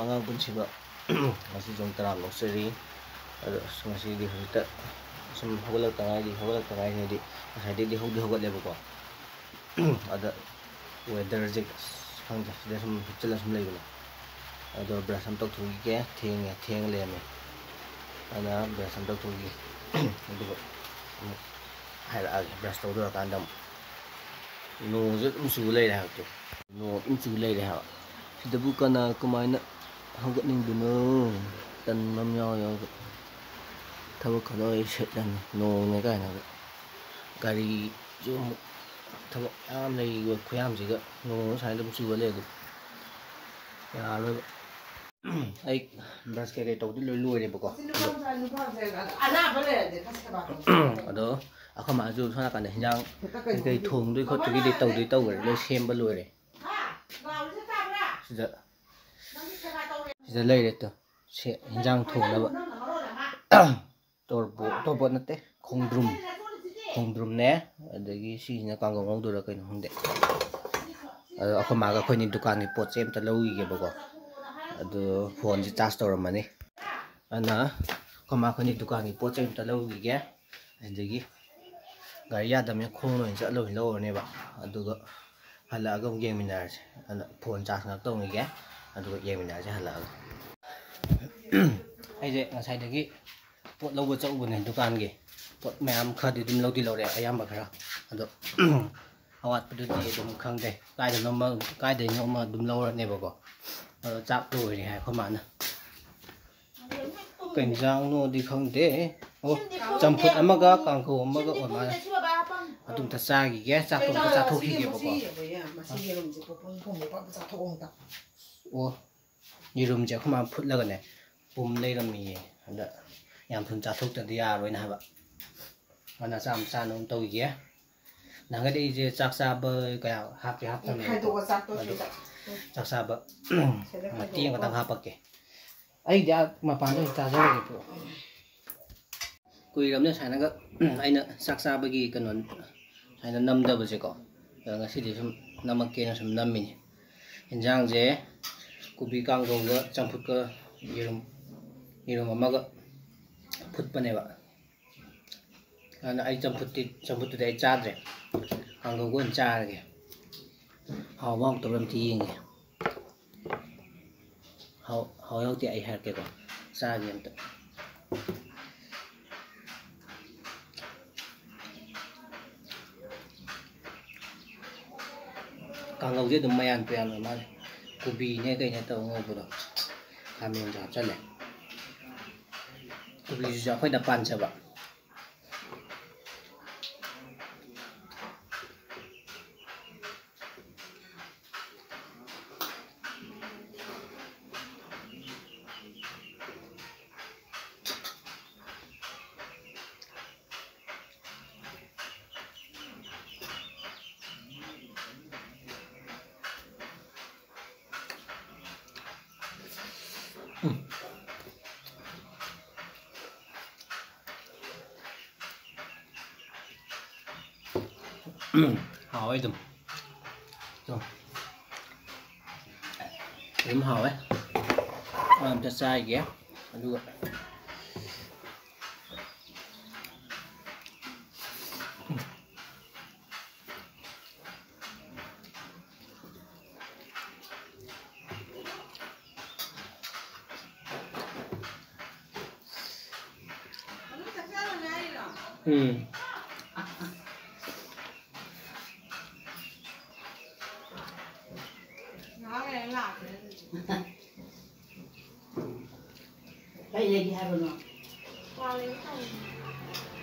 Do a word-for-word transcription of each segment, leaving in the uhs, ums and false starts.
ꯑꯉꯥꯡ ꯄꯨꯟꯁꯤꯕ ꯉꯁꯤ ꯖꯨꯟ ꯇꯔꯥ ꯂꯧꯆꯔꯤ꯫ ꯑꯗꯣ ꯑꯁ, ꯉꯁꯤꯗꯤ ꯍꯧꯖꯤꯛꯇ ꯁꯨꯝ ꯍꯧꯒꯠꯂꯛꯇ ꯉꯥꯏꯔꯤ꯫ ꯍꯧꯒꯠꯂꯛꯇ ꯉꯥꯏꯔꯤ ꯍꯥꯏꯗꯤ ꯉꯁꯥꯏꯗꯩꯗꯤ ꯍꯧꯗꯤ ꯍꯧꯒꯠꯂꯦꯕꯀꯣ꯫ ꯑꯗ ꯋꯦꯗꯔꯁꯦ ꯑꯁ, ꯈꯪꯗꯦ, ꯁꯤꯗ ꯁꯨꯝ ꯍꯤꯞꯆꯜꯂ ꯁꯨꯝ ꯂꯩꯕꯅꯦ꯫ ꯑꯗꯣ ꯕ꯭ꯔꯁ ꯑꯃ ꯇꯧꯊꯣꯛꯈꯤꯒꯦ꯫ ꯊꯦꯡꯉꯦ, ꯊꯦꯡ ꯂꯩꯔꯝꯃꯦ꯫ ꯑꯗꯨꯅ ꯕ꯭ꯔꯁ ꯑꯃ ꯇꯧꯊꯣꯛꯈꯤꯒꯦ꯫ ꯑꯗꯨꯒ ꯑꯃꯨꯛ ꯍꯥꯏꯔꯛꯑꯒꯦ, ꯕ꯭ꯔꯁ ꯇꯧꯗꯣꯔꯀꯥꯟꯗ ꯑꯃꯨꯛ꯫ ꯅꯣꯡꯁꯨ ꯑꯗꯨꯝ ꯆꯨ ꯂꯩꯔꯦ ꯍꯥꯏꯕ꯫ ꯅꯣꯡ ꯑꯗꯨꯝ ꯆꯨ ꯂꯩꯔꯦ ꯍꯥꯏꯕ꯫ ꯁꯤꯗꯕꯨ ꯀꯅꯥ ꯀꯃꯥꯏꯅ ꯍꯧꯒꯠꯅꯤꯡꯗꯣꯏꯅꯣ? ꯇꯟꯕ ꯑꯃ ꯌꯥꯎ ꯌꯥꯎꯕ꯫ ꯊꯕꯛ ꯈꯔ ꯂꯣꯏ ꯁꯤꯠꯂꯅꯤ, ꯅꯣꯡꯅꯦ ꯀꯥꯏꯅꯒ꯫ ꯒꯥꯔꯤꯁꯨ ꯑꯃꯨꯛ ꯊꯕꯛ ꯌꯥꯝ ꯂꯩꯕ ꯈꯨꯌꯥꯝꯁꯤꯒ ꯅꯣꯡ ꯁꯨꯃꯥꯏꯅ ꯑꯗꯨꯝ ꯆꯨꯕ ꯂꯩꯔꯗꯤ ꯌꯥꯔꯔꯣꯏꯕ꯫ ꯑꯩ ꯕ꯭ꯔꯁ ꯀꯩꯀꯩ ꯇꯧꯕꯗꯤ ꯂꯣꯏ ꯂꯣꯏꯔꯦꯕꯀꯣ꯫ ꯑꯗꯣ ꯑꯩꯈꯣꯏ ꯃꯥꯁꯨ ꯁꯣꯝ ꯅꯥꯀꯟꯗ ꯍꯤꯟꯖꯥꯡ ꯀꯩꯀꯩ ꯊꯣꯡꯗꯣꯏ ꯈꯣꯠꯇꯣꯏꯒꯤꯗꯤ ꯇꯧꯗꯣꯏ ꯇꯧꯈ꯭ꯔꯦ, ꯂꯣꯏ ꯁꯦꯝꯕ ꯂꯣꯏꯔꯦ꯫ ꯁꯤꯗ ꯁꯤꯗ ꯂꯩꯔꯦ ꯇꯨ꯫ ꯁꯦ, ꯍꯤꯟꯖꯥꯡ ꯊꯣꯡꯅꯕ꯫ ꯇꯣꯔꯕꯣꯠ, ꯇꯣꯔꯕꯣꯠ ꯅꯠꯇꯦ, ꯈꯣꯡꯗ꯭ꯔꯨꯝ꯫ ꯈꯣꯡꯗ꯭ꯔꯨꯝꯅꯦ, ꯑꯗꯒꯤ ꯁꯤꯁꯤꯅ ꯀꯥꯡꯒꯧ ꯉꯧꯗꯣꯏꯔꯥ ꯀꯩꯅꯣ ꯈꯪꯗꯦ꯫ ꯑꯗꯣ ꯑꯩꯈꯣꯏ ꯃꯥꯒ ꯑꯩꯈꯣꯏꯅꯤ ꯗꯨꯀꯥꯟꯒꯤ ꯄꯣꯠ ꯆꯩ ꯑꯝꯇ ꯂꯧꯈꯤꯒꯦꯕꯀꯣ꯫ ꯑꯗꯣ ꯐꯣꯟꯁꯦ ꯆꯥꯔꯖ ꯇꯧꯔꯝꯃꯅꯤ꯫ ꯑꯗꯨꯅ ꯑꯩꯈꯣꯏ ꯃꯥ ꯑꯩꯈꯣꯏꯅꯤ ꯗꯨꯀꯥꯟꯒꯤ ꯄꯣꯠ ꯆꯩ ꯑꯝꯇ ꯂꯧꯈꯤꯒꯦ꯫ ꯑꯗꯒꯤ ꯒꯥꯔꯤ ꯌꯥꯗꯕꯅꯤꯅ ꯈꯣꯡꯅ ꯑꯣꯏꯅ ꯆꯠꯂ ꯑꯣꯏꯅ ꯂꯧꯔꯅꯦꯕ꯫ ꯑꯗꯨꯒ ꯍꯜꯂꯛꯑꯒ ꯑꯃꯨꯛ ꯌꯦꯡꯃꯤꯟꯅꯔꯁꯦ꯫ ꯑꯗꯨꯅ ꯐꯣꯟ ꯆꯥꯔꯖ ꯉꯥꯛ ꯇꯧꯈꯤꯒꯦ, ꯑꯗꯨꯒ ꯌꯦꯡꯃꯤꯟꯅꯔꯁꯦ ꯍꯜꯂꯛꯑꯒ꯫ ꯑꯩꯁꯦ ꯉꯁꯥꯏꯗꯒꯤ ꯄꯣꯠ ꯂꯧꯕ ꯆꯠꯂꯨꯕꯅꯦ ꯗꯨꯀꯥꯟꯒꯤ꯫ ꯄꯣꯠ ꯃꯌꯥꯝ ꯈꯔꯗꯤ ꯑꯗꯨꯝ ꯂꯧꯗꯤ ꯂꯧꯔꯦ, ꯑꯌꯥꯝꯕ ꯈꯔ꯫ ꯑꯗꯣ ꯑꯋꯥꯠꯄꯗꯨꯗꯤ ꯑꯗꯨꯝ ꯈꯪꯗꯦ, ꯀꯥꯏꯗꯅꯣꯃ, ꯀꯥꯏꯗꯩꯅꯣꯃ ꯑꯗꯨꯝ ꯂꯧꯔꯅꯦꯕꯀꯣ꯫ ꯑꯗꯣ ꯆꯥꯛ ꯂꯣꯏꯔꯦ ꯍꯥꯏ ꯑꯩꯈꯣꯏ ꯃꯥꯅ꯫ ꯀꯩ ꯏꯟꯖꯥꯡꯅꯣꯗꯤ ꯈꯪꯗꯦ꯫ ꯑꯣ, ꯆꯝꯐꯨꯠ ꯑꯃꯒ ꯀꯥꯡꯍꯧ ꯑꯃꯒ ꯑꯣꯏ ꯃꯥꯜꯂꯦ꯫ ꯑꯗꯨꯝꯇ ꯆꯥꯈꯤꯒꯦ, ꯆꯥꯛꯇꯣ ꯑꯝꯇ ꯆꯥꯊꯣꯛꯈꯤꯒꯦꯕꯀꯣ꯫ ꯃꯁꯤ ꯌꯦꯔꯨꯝꯁꯦ ꯄꯨꯡ ꯊꯣꯡꯕ ꯄꯥꯛ ꯆꯥꯊꯣꯛꯑꯣ ꯑꯝꯇ꯫ ꯑꯣ, ꯌꯦꯔꯨꯝꯁꯦ ꯑꯩꯈꯣꯏ ꯃꯥ ꯐꯨꯠꯂꯒꯅꯦ ꯄꯨꯝ ꯂꯩꯔꯝꯃꯤꯌꯦ꯫ ꯑꯗ ꯌꯥꯝ ꯊꯨꯅ ꯆꯥꯊꯣꯛꯇ꯭ꯔꯗꯤ ꯌꯥꯔꯣꯏꯅ ꯍꯥꯏꯕ꯫ ꯑꯗꯨꯅ ꯆꯥꯝ ꯆꯥꯅꯕ ꯇꯧꯈꯤꯒꯦ꯫ ꯅꯍꯥꯟꯒꯩꯗꯤ ꯑꯩꯁꯦ ꯆꯥꯛ ꯆꯥꯕ ꯀꯌꯥ ꯍꯥꯞꯇꯤ ꯍꯥꯞꯇꯕꯅꯦꯕꯀꯣ꯫ ꯈꯥꯏꯗꯣꯛꯑꯣ ꯆꯥꯛꯇꯣ ꯑꯗꯣ ꯁꯤꯗ꯫ ꯆꯥꯛ ꯆꯥꯕ ꯁꯤꯗ ꯃꯇꯦꯛ ꯈꯥꯏꯗꯣꯛꯑꯣ꯫ ꯑꯃꯇꯪ ꯍꯥꯞꯄꯛꯀꯦ꯫ ꯑꯩꯗꯤ ꯑꯥ ꯃꯄꯥꯟꯗ ꯑꯣꯏꯅ ꯆꯥꯖꯔꯒꯦ ꯄꯨꯔꯛꯑꯣ꯫ ꯀꯨꯏꯔꯕꯅꯦ ꯁꯨꯃꯥꯏꯅꯒ ꯑꯩꯅ ꯆꯥꯛ ꯆꯥꯕꯒꯤ ꯀꯩꯅꯣ ꯁꯨꯃꯥꯏꯅ ꯅꯝꯗꯕꯁꯦꯀꯣ꯫ ꯑꯗꯣ ꯉꯁꯤꯗꯤ ꯁꯨꯝ ꯅꯝꯃꯛꯀꯦꯅ ꯁꯨꯝ ꯅꯝꯃꯤꯅꯤ꯫ ꯏꯟꯖꯥꯡꯁꯦ ꯀꯣꯕꯤ ꯀꯥꯡꯒꯧꯒ ꯆꯝꯐꯨꯠꯀ ꯌꯦꯔꯨꯝ, ꯌꯦꯔꯨꯝ ꯑꯃꯒ ꯐꯨꯠꯄꯅꯦꯕ꯫ ꯑꯗꯨꯅ ꯑꯩ ꯆꯝꯐꯨꯠꯇꯤ, ꯆꯝꯐꯨꯠꯇꯨꯗꯤ ꯑꯩ ꯆꯥꯗ꯭ꯔꯦ꯫ ꯀꯥꯡꯒꯧꯒ ꯑꯣꯏꯅ ꯆꯥꯔꯒꯦ꯫ ꯍꯥꯎꯕ ꯍꯥꯎꯇꯕ꯭ꯔꯥ ꯑꯝꯇ ꯌꯦꯡꯒꯦ꯫ ꯍꯥꯎ-, ꯍꯥꯎ ꯍꯥꯎꯇꯦ ꯑꯩ ꯍꯥꯏꯔꯛꯀꯦꯀꯣ꯫ ꯆꯥꯒꯦ ꯑꯝꯇ꯫ ꯀꯥꯡꯍꯧꯁꯦ ꯑꯗꯨꯝ ꯃꯌꯥꯟ ꯇꯨꯌꯥꯟ ꯑꯣꯏ ꯃꯥꯜꯂꯦ꯫ ꯀꯣꯕꯤꯅꯦ ꯀꯩꯅꯦ ꯇꯧꯔ ꯉꯧꯕꯗꯣ꯫ ꯈꯥꯃꯦꯟꯁꯨ ꯍꯥꯞꯆꯜꯂꯦ꯫ ꯀꯣꯕꯤꯁꯤꯁꯨ ꯑꯩꯈꯣꯏꯅ ꯄꯥꯟꯖꯕ꯫ ꯎꯝ, ꯍꯥꯎꯋꯦ ꯑꯗꯨꯝ꯫ ꯑꯗꯨꯝ, ꯑꯗꯨꯝ ꯍꯥꯎꯋꯦ꯫ ꯑꯝꯇ ꯆꯥꯒꯦ꯫ ꯑꯗꯨꯒ ꯎꯝ꯫ ꯉꯥꯏꯍꯥꯛ ꯂꯩꯔ ꯂꯥꯛꯀꯦ꯫ ꯀꯩ ꯂꯩꯒꯦ ꯍꯥꯏꯕꯅꯣ?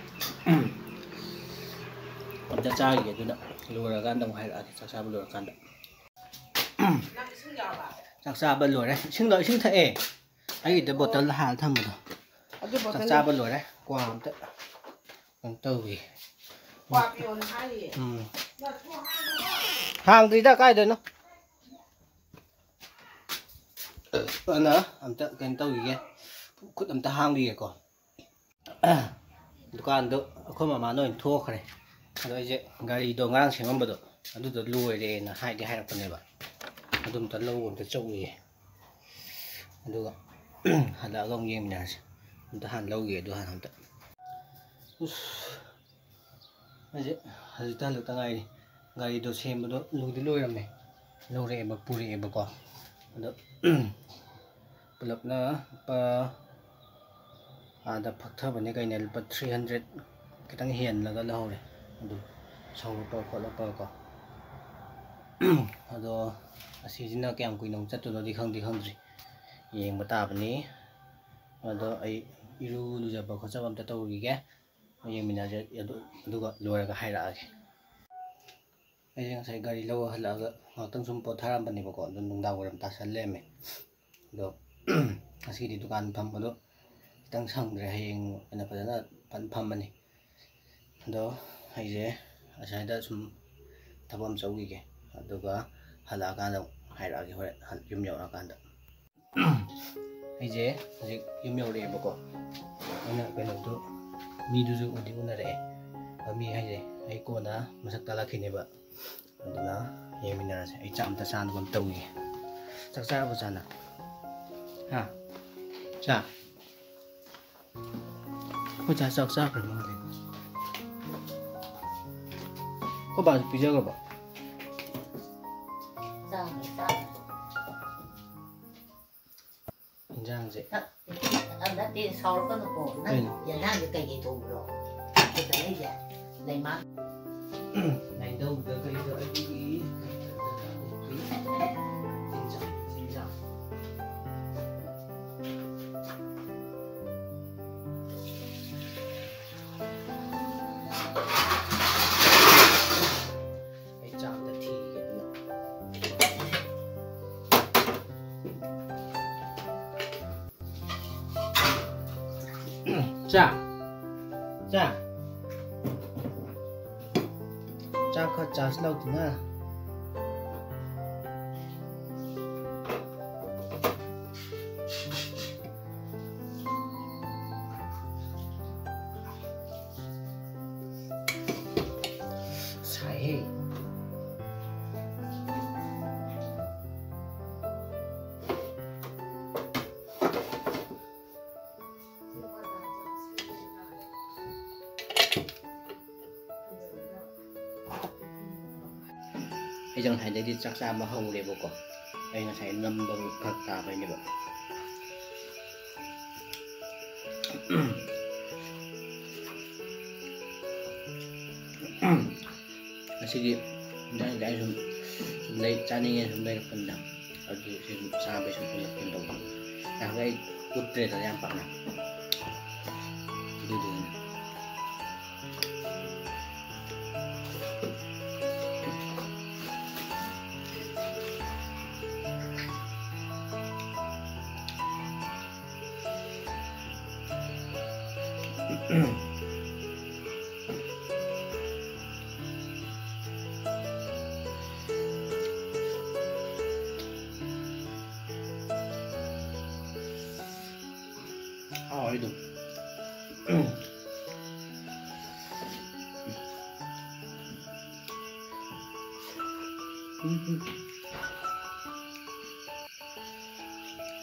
ꯑꯝꯇ ꯆꯥꯈꯤꯒꯦ, ꯑꯗꯨꯅ ꯂꯣꯏꯔꯀꯥꯟꯗ ꯑꯃꯨꯛ ꯍꯥꯏꯔꯛꯑꯒꯦ, ꯆꯥꯛ ꯆꯥꯕ ꯂꯣꯏꯔꯀꯥꯟꯗ꯫ ꯅꯪ ꯏꯁꯤꯡ ꯌꯥꯎꯔꯕ? ꯆꯥꯛ ꯆꯥꯕ ꯂꯣꯏꯔꯦ꯫ ꯏꯁꯤꯡꯗꯣ, ꯏꯁꯤꯡ ꯊꯛꯑꯦ꯫ ꯑꯩꯒꯤꯗ ꯕꯣꯇꯜ ꯍꯥꯜꯂ ꯊꯝꯕꯗꯣ꯫ ꯑꯗꯨ ꯆꯥꯛ ꯕꯣꯇꯜ ꯆꯥꯕ ꯂꯣꯏꯔꯦ꯫ ꯀ꯭ꯋꯥ ꯑꯝꯇ ꯀꯩꯅꯣ ꯇꯧꯈꯤ꯫ ꯀ꯭ꯋꯥ ꯄꯤꯌꯣꯅ ꯍꯥꯏꯔꯤꯌꯦ꯫ ꯎꯝ꯫ ꯍꯥꯡꯗ꯭ꯔꯤꯗ, ꯀꯥꯏꯗꯅꯣ? ꯑꯗꯨꯅ ꯑꯝꯇ ꯀꯩꯅꯣ ꯇꯧꯈꯤꯒꯦ꯫ ꯈꯨꯠ ꯑꯝꯇ ꯍꯥꯝꯈꯤꯒꯦꯀꯣ꯫ ꯗꯨꯀꯥꯟꯗꯣ ꯑꯩꯈꯣꯏ ꯃꯃꯥꯅ ꯑꯣꯏꯅ ꯊꯣꯛꯈ꯭ꯔꯦ꯫ ꯑꯗꯣ ꯑꯩꯁꯦ ꯒꯥꯔꯤꯗꯣ ꯉꯔꯥꯡ ꯁꯦꯝꯃꯝꯕꯗꯣ ꯑꯗꯨꯗꯣ ꯂꯣꯏꯔꯦꯅ ꯍꯥꯏꯗꯤ ꯍꯥꯏꯔꯛꯄꯅꯦꯕ꯫ ꯑꯗꯨ ꯑꯝꯇ ꯂꯧꯕ ꯑꯝꯇ ꯆꯠꯂꯨꯒꯦ꯫ ꯑꯗꯨꯒ ꯍꯜꯂꯛꯑꯒ ꯑꯃꯨꯛ ꯌꯦꯡꯃꯤꯟꯅꯔꯁꯦ꯫ ꯑꯝꯇ ꯍꯥꯟꯅ ꯂꯧꯒꯦ ꯑꯗꯨ ꯍꯥꯟꯅ ꯑꯝꯇ꯫ ꯎꯁ, ꯑꯩꯁꯦ ꯍꯧꯖꯤꯛꯇ ꯍꯜꯂꯛꯇ ꯉꯥꯏꯔꯤ꯫ ꯒꯥꯔꯤꯗꯣ ꯁꯦꯝꯕꯗꯣ ꯂꯣꯏꯗꯤ ꯂꯣꯏꯔꯝꯃꯦ, ꯂꯧꯔꯛꯑꯦꯕ, ꯄꯨꯔꯛꯑꯦꯕꯀꯣ꯫ ꯑꯗꯣ ꯄꯨꯂꯞꯅ ꯂꯨꯄꯥ, ꯑꯥꯗ ꯐꯛꯊꯕꯅꯦ ꯀꯩꯅꯦ, ꯂꯨꯄꯥ ꯊ꯭ꯔꯤ ꯍꯟꯗ꯭ꯔꯦꯠ ꯈꯤꯇꯪ ꯍꯦꯜꯂꯒ ꯂꯧꯍꯧꯔꯦ꯫ ꯑꯗꯨ ꯁꯧꯔꯛꯄ ꯈꯣꯠꯂꯛꯄꯀꯣ꯫ ꯑꯗꯣ ꯑꯁꯤꯁꯤꯅ ꯀꯌꯥꯝ ꯀꯨꯏꯅ ꯑꯃꯨꯛ ꯆꯠꯇꯣꯏꯅꯣꯗꯤ ꯈꯪꯗꯤ ꯈꯪꯗ꯭ꯔꯤ, ꯌꯦꯡꯕ ꯇꯥꯕꯅꯤ꯫ ꯑꯗꯣ ꯑꯩ ꯏꯔꯨ ꯂꯨꯖꯕ ꯈꯣꯠꯆꯕ ꯑꯝꯇ ꯇꯧꯔꯨꯈꯤꯒꯦ꯫ ꯌꯦꯡꯃꯤꯟꯅꯁꯦ ꯑꯗꯨ, ꯑꯗꯨꯒ ꯂꯣꯏꯔꯒ ꯍꯥꯏꯔꯛꯑꯒꯦ꯫ ꯑꯩꯁꯦ ꯉꯁꯥꯏ ꯒꯥꯔꯤ ꯂꯧꯔ ꯍꯜꯂꯛꯑꯒ ꯉꯥꯏꯍꯥꯛꯇꯪ ꯁꯨꯝ ꯄꯣꯊꯥꯔꯝꯕꯅꯦꯕꯀꯣ, ꯑꯗꯣ ꯅꯨꯡꯗꯥꯡ ꯋꯥꯏꯔꯝ ꯇꯥꯁꯜ ꯂꯩꯔꯝꯃꯦ꯫ ꯑꯗꯣ ꯉꯁꯤꯗꯤ ꯗꯨꯀꯥꯟ ꯐꯝꯕꯗꯣ ꯈꯤꯇꯪ ꯁꯪꯗ꯭ꯔꯦ, ꯍꯌꯦꯡ ꯑꯣꯏꯅ ꯐꯖꯅ ꯐꯖꯅ ꯐꯝꯃꯅꯤ꯫ ꯑꯗꯣ ꯑꯩꯁꯦ ꯑꯁ꯭ꯋꯥꯏꯗ ꯁꯨꯝ ꯊꯕꯛ ꯑꯃ ꯆꯧꯈꯤꯒꯦ, ꯑꯗꯨꯒ ꯍꯜꯂꯛꯑꯀꯥꯟꯗ ꯑꯃꯨꯛ ꯍꯥꯏꯔꯛꯑꯒꯦ ꯍꯣꯔꯦꯟ ꯍꯜ-, ꯌꯨꯝ ꯌꯧꯔꯛꯑꯀꯥꯟꯗ꯫ ꯑꯩꯁꯦ ꯍꯧꯖꯤꯛ ꯌꯨꯝ ꯌꯧꯔꯛꯑꯦꯕꯀꯣ꯫ ꯑꯩꯅ ꯀꯩꯅꯣꯗꯨ, ꯃꯤꯗꯨꯁꯨ ꯎꯗꯤ ꯎꯅꯔꯛꯑꯦ꯫ ꯑꯗꯣ ꯃꯤ ꯍꯥꯏꯁꯦ ꯑꯩ ꯀꯣꯟꯅ ꯃꯁꯛ ꯇꯥꯛꯂꯛꯈꯤꯅꯦꯕ꯫ ꯑꯗꯨꯅ ꯌꯦꯡꯃꯤꯟꯅꯔꯁꯦ꯫ ꯑꯩ ꯆꯥꯛ ꯑꯝꯇ ꯆꯥꯅꯕ ꯑꯝꯇ ꯇꯧꯈꯤꯒꯦ꯫ ꯆꯥꯛ ꯆꯥꯔꯕꯣ ꯆꯥꯅ? ꯍꯥ? ꯆꯥ? ꯑꯩꯈꯣꯏ ꯆꯥ ꯆꯥꯛ ꯆꯥꯈ꯭ꯔ ꯃꯥꯜꯂꯦ꯫ ꯑꯩꯈꯣꯏ ꯕꯥꯁꯨ ꯄꯤꯖꯈ꯭ꯔꯕꯣ? ꯆꯥꯈ꯭ꯔꯦ, ꯆꯥꯈ꯭ꯔꯦ꯫ ꯏꯟꯖꯥꯡꯁꯦ꯫ ꯑ, ꯅꯠꯇꯦ, ꯁꯥꯎꯔꯛꯀꯅꯨꯀꯣ꯫ ꯅꯪ ꯀꯩꯅꯣ? ꯌꯦꯟꯖꯥꯡꯁꯦ ꯀꯩꯀꯩ ꯊꯣꯡꯕ꯭ꯔꯣ? ꯈꯨꯠꯇ ꯂꯩꯁꯦ? ꯂꯩꯃ? ꯂꯥꯏꯅꯧꯗ ꯀꯩꯗ ꯑꯩꯒꯤ ꯏꯟꯖꯥꯡ, ꯏꯟꯖꯥꯡ꯫ ꯑꯩ ꯆꯥ ꯑꯝꯇ ꯊꯤꯒꯦ ꯑꯗꯨꯅ꯫ ꯆꯥ꯫ ꯆꯥ꯫ ꯆꯥ ꯈꯔ ꯆꯥꯁꯤ ꯂꯥꯎꯗꯅ꯫ ꯁꯥꯏꯍꯦ꯫ ꯑꯩꯁꯦ ꯉꯁꯥꯏꯗꯩꯗꯤ ꯆꯥꯛ ꯆꯥꯕ ꯍꯧꯔꯦꯕꯀꯣ꯫ ꯑꯩ ꯉꯁꯥꯏ ꯅꯝꯕ ꯐꯔꯛ ꯇꯥꯕꯩꯅꯦꯕ꯫ ꯉꯁꯤꯗꯤ ꯏꯟꯖꯥꯡꯁꯦ ꯑꯩ ꯁꯨꯝ, ꯁꯨꯝ ꯂꯩ-, ꯆꯥꯅꯤꯡꯉꯦ ꯁꯨꯝ ꯂꯩꯔꯛꯄꯅꯤꯗ꯫ ꯑꯗꯨ ꯁꯤ ꯁꯨꯝ ꯆꯥꯕꯩ ꯁꯨꯝ ꯎꯠꯂꯛꯀꯦꯅ ꯇꯧꯕ꯫ ꯅꯍꯥꯟꯈꯩ ꯑꯩ ꯎꯠꯇ꯭ꯔꯦꯗꯅ ꯌꯥꯝ ꯄꯥꯛꯅ꯫ ꯑꯗꯨꯗꯨꯒꯤꯅꯤ꯫ ꯍꯥꯎꯋꯦ ꯑꯗꯨꯝ꯫ ꯎꯝ, ꯎꯝ꯫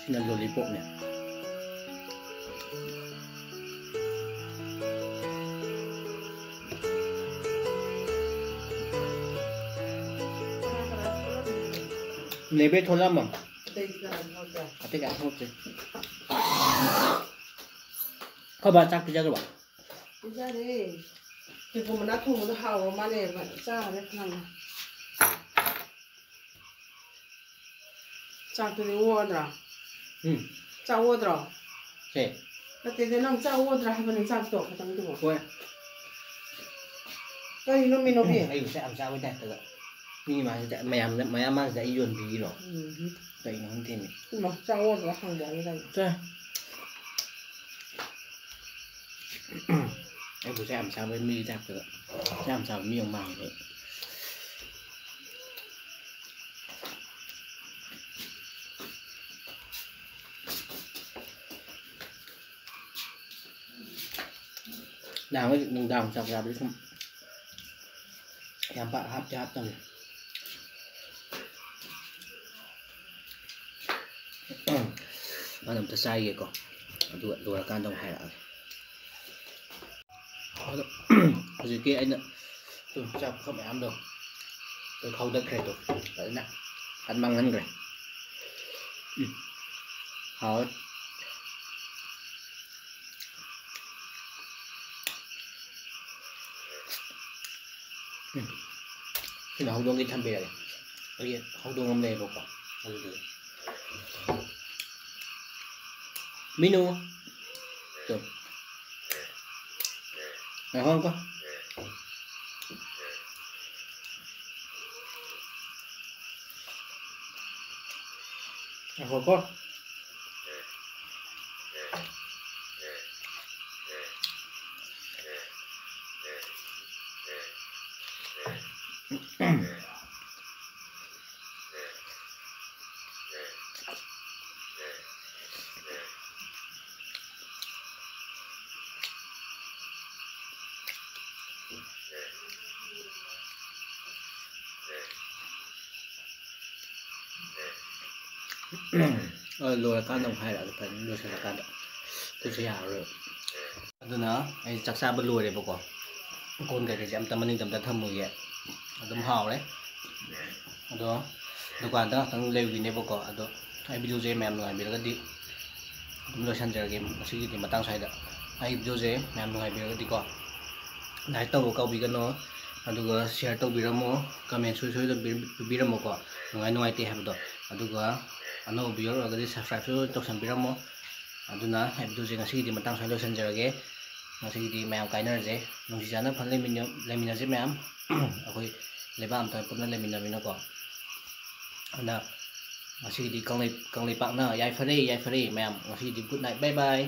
ꯁꯤꯅ ꯂꯣꯂꯤꯄꯣꯞꯅꯦ꯫ ꯅꯦꯕꯦ ꯊꯣꯛꯂꯛꯑꯝꯃꯣ꯫ ꯑꯇꯩ ꯀꯌꯥ ꯊꯣꯛꯇꯦ꯫ ꯑꯩꯈꯣꯏ ꯕꯥ ꯆꯥꯛ ꯄꯤꯖꯈ꯭ꯔꯕ? ꯄꯤꯖꯔꯦ꯫ ꯀꯦꯀꯨ ꯃꯅꯥ ꯊꯣꯡꯕꯗꯣ ꯍꯥꯎꯔ ꯃꯥꯜꯂꯦ, ꯆꯥꯔꯦ ꯐꯅꯌꯥꯝꯅ꯫ ꯆꯥꯛꯇꯨꯗꯤ ꯑꯣꯗ꯭ꯔꯥ? ꯎꯝ꯫ ꯆꯥꯛ ꯑꯣꯗ꯭ꯔꯣ? ꯁꯦ꯫ ꯅꯠꯇꯦꯗ, ꯅꯪ ꯆꯥꯛ ꯑꯣꯗ꯭ꯔꯥ ꯍꯥꯏꯕꯅꯦ, ꯆꯥꯛꯇꯣ ꯈꯇꯪꯗꯨꯕꯨ꯫ ꯍꯣꯏ꯫ ꯀꯔꯤꯅꯣ ꯃꯤꯅꯣꯕꯤ? ꯑꯩꯕꯨ ꯆꯥꯛ ꯌꯥꯝ ꯆꯥꯕꯩ ꯇꯥꯏꯞꯇꯒ꯫ ꯃꯤ ꯃꯥꯡꯁꯤꯗ, ꯃꯌꯥꯝꯗ, ꯃꯌꯥꯝ ꯃꯥꯡꯁꯤꯗ ꯑꯩ ꯌꯣꯟꯕꯤꯔꯤꯔꯣ? ꯎꯝ꯫ ꯀꯩꯅꯣ ꯈꯪꯗꯦꯅꯦ꯫ ꯏꯃꯥ, ꯆꯥꯛ ꯑꯣꯗ꯭ꯔꯥ ꯍꯪꯕ ꯋꯥꯅꯤ ꯀꯩꯅꯣ꯫ ꯆꯥ꯫ ꯑꯩꯕꯨ ꯆꯥꯛ ꯌꯥꯝ ꯆꯥꯕꯩ ꯃꯤꯒꯤ ꯇꯥꯏꯞꯇꯒ꯫ ꯆꯥꯛ ꯌꯥꯝ ꯆꯥꯕ ꯃꯤ ꯑꯃ ꯃꯥꯡꯉꯦ꯫ ꯅꯍꯥꯟꯈꯩ ꯅꯨꯡꯗꯥꯡ ꯆꯥꯛ ꯆꯥꯕꯗꯤ ꯁꯨꯝ ꯌꯥꯝ ꯄꯥꯛ ꯍꯥꯞꯇꯤ ꯍꯥꯞꯇꯕꯅꯤ꯫ ꯃꯥꯅ ꯑꯝꯇ ꯆꯥꯏꯒꯦꯀꯣ, ꯑꯗꯨꯒ ꯂꯣꯏꯔꯀꯥꯟꯗ ꯑꯃꯨꯛ ꯍꯥꯏꯔꯛꯑꯒꯦ꯫ ꯑꯗꯣ ꯍꯧꯖꯤꯛꯀꯤ ꯑꯩꯅ ꯁꯨꯝ ꯆꯥꯛ ꯄꯨꯈꯝ ꯃꯌꯥꯝꯗꯣ ꯂꯣꯏ ꯈꯥꯎꯗꯠꯈ꯭ꯔꯦ꯫ ꯑꯗꯣ ꯐꯖꯅ ꯐꯖꯅ ꯃꯥꯡꯍꯟꯈ꯭ꯔꯦ꯫ ꯎꯝ꯫ ꯍꯥꯎꯋꯦ꯫ ꯎꯝ꯫ ꯁꯤꯅ ꯍꯧꯗꯣꯡꯒꯤ ꯊꯝꯕꯤꯔꯒꯦ꯫ ꯑꯩꯒꯤ ꯍꯧꯗꯣꯡ ꯑꯃ ꯂꯩꯌꯦꯕꯀꯣ, ꯑꯗꯨꯗꯨꯒꯤ꯫ ꯃꯤꯅꯨ꯫ ꯇꯨ꯫ ꯉꯥꯏꯈꯣ, ꯉꯥꯏꯈꯣ꯫ ꯉꯥꯏꯈꯣꯀꯣ꯫ ꯑ, ꯂꯣꯏꯔꯀꯥꯟꯗ ꯑꯃꯨꯛ ꯍꯥꯏꯔꯛꯑꯒꯦ, ꯐꯖꯅ ꯂꯣꯏꯁꯤꯜꯂꯀꯥꯟꯗ꯫ ꯁꯤꯁꯨ ꯌꯥꯔꯔꯣꯏꯕ꯫ ꯑꯗꯨꯅ ꯑꯩ ꯆꯥꯛ ꯆꯥꯕ ꯂꯣꯏꯔꯦꯕꯀꯣ꯫ ꯀꯣꯟ ꯀꯩꯀꯩꯁꯦ ꯑꯝꯇ ꯃꯅꯤꯡꯗ ꯑꯝꯇ ꯊꯝꯃꯨꯒꯦ꯫ ꯑꯗꯨꯝ ꯍꯥꯎꯔꯦ꯫ ꯑꯗꯣ ꯗꯨꯀꯥꯟꯗ ꯉꯥꯛꯇꯪ ꯂꯩꯔꯨꯈꯤꯅꯦꯕꯀꯣ꯫ ꯑꯗꯣ ꯑꯩ videoꯁꯦ ꯃꯌꯥꯝ ꯅꯨꯡꯉꯥꯏꯕꯤꯔꯒꯗꯤ ꯑꯗꯨꯝ ꯂꯣꯏꯁꯤꯟꯖꯔꯒꯦ ꯉꯁꯤꯒꯤꯗꯤ ꯃꯇꯥꯡ ꯁ꯭ꯋꯥꯏꯗ꯫ ꯑꯩ videoꯁꯦ ꯃꯌꯥꯝ ꯅꯨꯡꯉꯥꯏꯕꯤꯔꯒꯗꯤꯀꯣ, like ꯇꯧꯕ ꯀꯥꯎꯕꯤꯒꯅꯨ꯫ ꯑꯗꯨꯒ share ꯇꯧꯕꯤꯔꯝꯃꯣ, comment ꯁꯣꯏ ꯁꯣꯏꯗꯅ ꯄꯤꯕꯤꯔꯝꯃꯣꯀꯣ, ꯅꯨꯡꯉꯥꯏ ꯅꯨꯡꯉꯥꯏꯇꯦ ꯍꯥꯏꯕꯗꯣ꯫ ꯑꯗꯨꯒ ꯑꯅꯧꯕ viewer ꯑꯣꯏꯔꯒꯗꯤ subscribeꯁꯨ ꯇꯧꯁꯟꯕꯤꯔꯝꯃꯣ꯫ ꯑꯗꯨꯅ ꯑꯩ videoꯁꯦ ꯉꯁꯤꯒꯤꯗꯤ ꯃꯇꯥꯡ ꯁ꯭ꯋꯥꯏꯗ ꯂꯣꯏꯁꯤꯟꯖꯔꯒꯦ꯫ ꯉꯁꯤꯒꯤꯗꯤ ꯃꯌꯥꯝ ꯀꯥꯏꯅꯔꯁꯦ, ꯅꯨꯡꯁꯤ ꯆꯥꯟꯅ ꯐꯅ ꯂꯩꯃꯤꯟꯅ-, ꯂꯩꯃꯤꯟꯅꯁꯦ ꯃꯌꯥꯝ꯫ ꯑꯩꯈꯣꯏ ꯂꯩꯕꯥꯛ ꯑꯝꯇ ꯄꯨꯟꯅ ꯂꯩꯃꯤꯟꯅꯕꯅꯤꯅꯀꯣ꯫ ꯑꯗꯨꯅ ꯉꯁꯤꯒꯤꯗꯤ ꯀꯪꯂꯩ-, ꯀꯪꯂꯩꯄꯥꯛꯅ ꯌꯥꯏꯐꯔꯦ, ꯌꯥꯏꯐꯔꯦ ꯃꯌꯥꯝ꯫ ꯉꯁꯤꯒꯤꯗꯤ good night, bye bye꯫